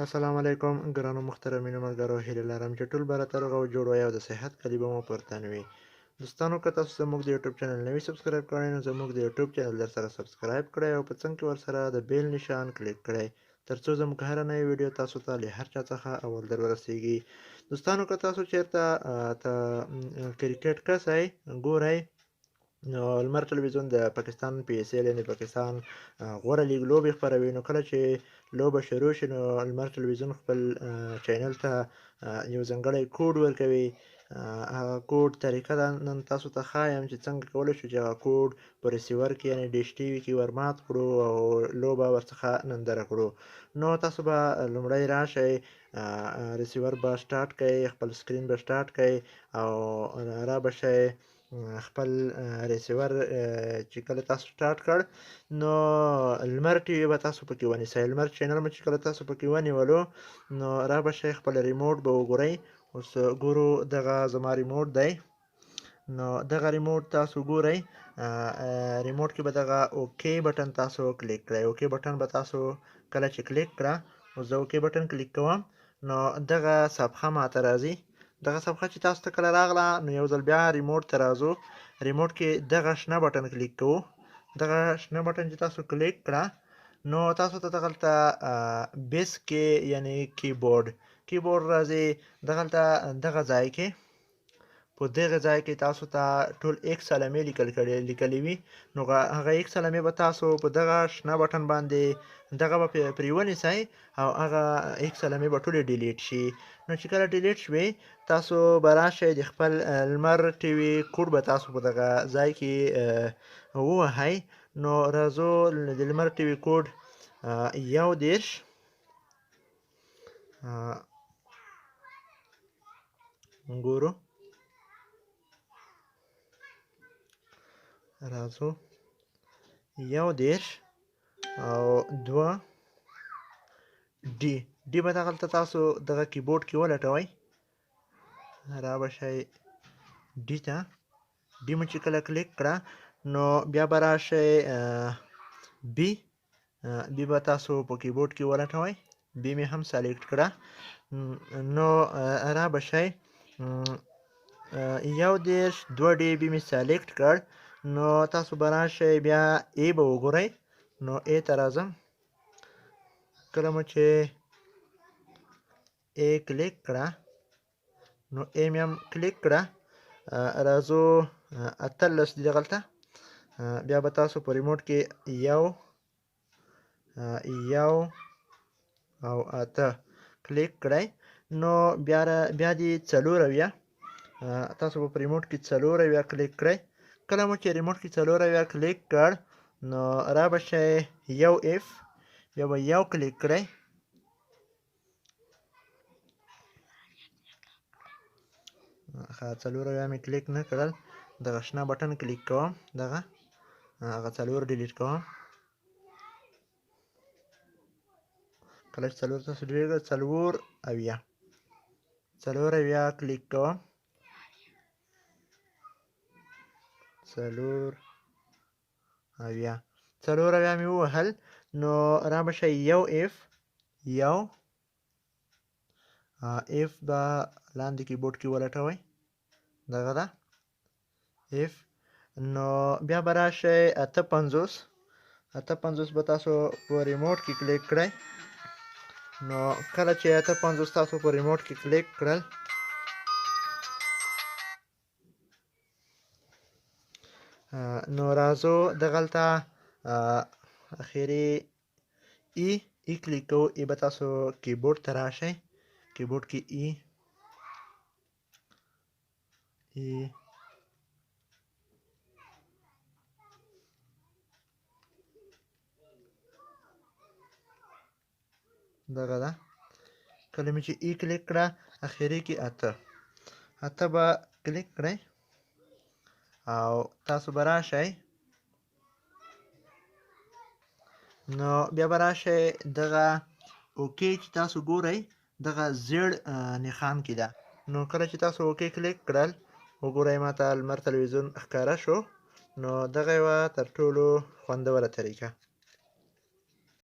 السلام علیکم ګرانو محترمینو ملګرو، هیله لرم چې ټول به راته روغ او جوړ وئ او د صحت کلي به مو پر تن وي. دوستانو، که تاسو زموږ د یوټیوب چینل نوي subscribe کړئ نو زموږ د یوټیوب چینل در سره subscribe کړئ او په څنګ کې ورسره د bell نشان کلیک کړئ ترڅو زموږ هره نوې ویډیو تاسو ته له هر چا څخه اول در ورسیږي. دوستانو، که تاسو چیرته ته کرکټ کسئ ګورئ نو لمر تلویزیون د پاکستان پي اس ایل یعنی پاکستان غوره لیګ لوبې خپروي. نو کله چې لوبه شروع شي نو لمر تلویزیون خپل چینل ته یو ځانګړی کوډ ورکوي. هغه کوډ طریقه ده نن تاسو ته ښایم چې څنګه کولی شو چې هغه کوډ په ریسیور کې یعنی ډیش ټي وي کې ورمات کړو او لوبه ورڅخه ننداره کړو. نو تاسو به لومړی راشئ، ریسیور به سټارټ کړئ، خپل سکرین به سټارټ کړئ او را به شئ خپل ریسیور. چې کله تاسو سټارټ کړ نو لمر ټي وي به تاسو پکې ونیسئ. لمر چینل مو چې کله تاسو پکې ونیولو نو را به شئ خپل ریموټ به وګورئ. اوس ګورو دغه زما ریموټ دی. نو دغه ریموټ تاسو ګورئ، ریموټ کې به دغه OK button تاسو کلیک کړئ. OK button به تاسو کله چې کلیک کړه، اوس زه OK button کلیک کوم نو دغه صفحه ماته راځي. دغه صفحه چې تاسو ته کله راغله نو یو ځل بیا ریموټ ته راځو. ریموټ کې دغه شنه بټن کلیک کوو. دغه شنه بټن چې تاسو کلیک کړه نو تاسو ته دغلته بیس کې یعنی کیبورډ راځي. دغلته دغه ځای کې په دغه ځای کې تاسو ته ټول ایکس علامې لیکلې وي. نو هغه ایکس علامې به تاسو په دغه شنه بټن باندې دغه به پرې ونیسئ او هغه ایکس علامې به ټولې delete شي. نو چې کله delete شوې تاسو به راشئ د خپل لمر ټي وي کوډ به تاسو په دغه ځای کې ووهئ. نو راځو د لمر ټي وي کوډ 31 ګورو راځو 31 او 2 D D به دغلته تاسو دغه کیبورډ کې ولټوئ. را به شئ D ته. D مو چې کله کلیک کړه نو بیا به راشئ B. B به تاسو په کیبورډ کې ولټوئ. B مې هم select کړه. نو را به شئ 31 2 D B مې select کړ. نو تاسو به راشئ بیا A به وګورئ. نو A ته راځم. کله مو چې A کلیک کړه نو A مې هم کلیک کړه. راځو 18 دي دغلته. بیا به تاسو په ریموټ کې 1 1 او 8 کلیک کړئ. نو بیا دي 74. تاسو به په ریموټ کې 74 کلیک کړئ. کله مو چې ریموټ کې 74 کلیک کړ نو را به شئ 1 F، بیا به 1 کلیک کړئ. ښه 74 مې کلیک نه کړل. دغه شنه بټن کلیک کوم، دغه هغه 4 delete کوم. کله چې 4 تاسو delete کړل 74 74 کلیک کوم. 74 74 مې ووهل. نو را به شئ 1 F 1 F به لاندې کیبورډ کې ولټوئ، دغه ده F. نو بیا به راشئ 58 58 به تاسو په ریموټ کې کلیک کړئ. نو کله چې 58 تاسو په ریموټ کې کلیک کړل نو راځو دغلته اخري E E کلیک کوو. E به تاسو کیبورډ ته راشئ. کیبورډ کې E E دغه ده. کله مې چې E کلیک کړه اخري کې 8 8 به کلیک کړئ او تاسو به راشئ. نو بیا به راشئ دغه OK چې تاسو ګورئ دغه زیړ نښان کې ده. نو کله چې تاسو OK کلیک کړل وګورئ ماته لمر تلویزیون ښکاره شو. نو دغه یوه تر ټولو خوندوره طریقه.